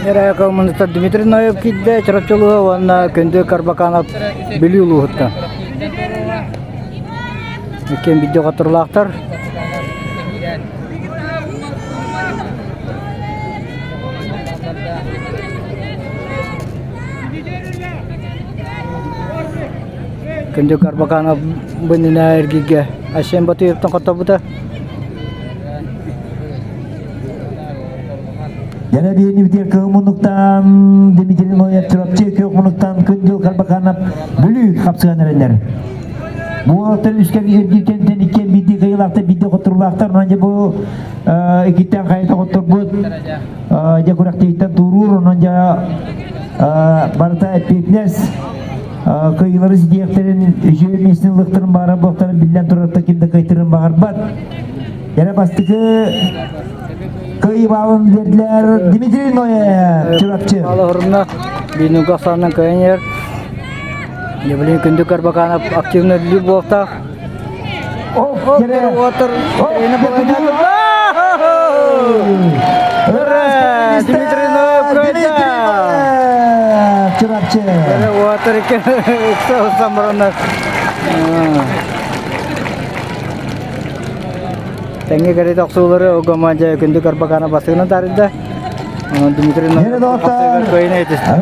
Эрэ коммуниста Дмитрий Ноев киирдэ Чурапчы улууһа уонна Күндү Карбаканов Бүлүү улууһуттан. Иккиэн биирдэ хотторулаахтар. Күндү Карбаканов бу иннинэ эргииргэ Айсен Батыевтан хотторбута. Дьэ биэнибитигэр кыһыл муннуктан Дмитрий Ноев Чурапчы күөх муннуктан Күндүл Карбаканов Бүлүү хапсыган эрэллэр. Бу уолаттар үскэ эргииртэн иккиэн биирдии кыайыылаахтар, биирдии хотторуулаахтар. Онон дьэ бу иккиттэн хайата хотторбут дьэ күрэхтэһииттэн туоруур. Онон дьэ барыта эппиэтинэс кыайыылары ситиэхтэрин, үчүгэй миэстэни ылыахтарын баҕарар буолтарын биллэн турарта ким да кыайтарын баҕарбат. Эрэ бастакы кыайыы баалын биэрдилэр Дмитрий Ноев, Чурапчы. Алаһырына биинуга ахсаанынан кыайан иһэр. Евлин Күндү Карбаканов активно үлэлиир буолтаах. Уотар Дмитрий Ноев кыайда! Чурапчы. Уотар ыкса Тэҥҥэ кэриэтэ охсуулары Огомадьа Күндү Карбакана бастыгынан таарыйда. Дмитрий Дмитрий кыайын этистэ.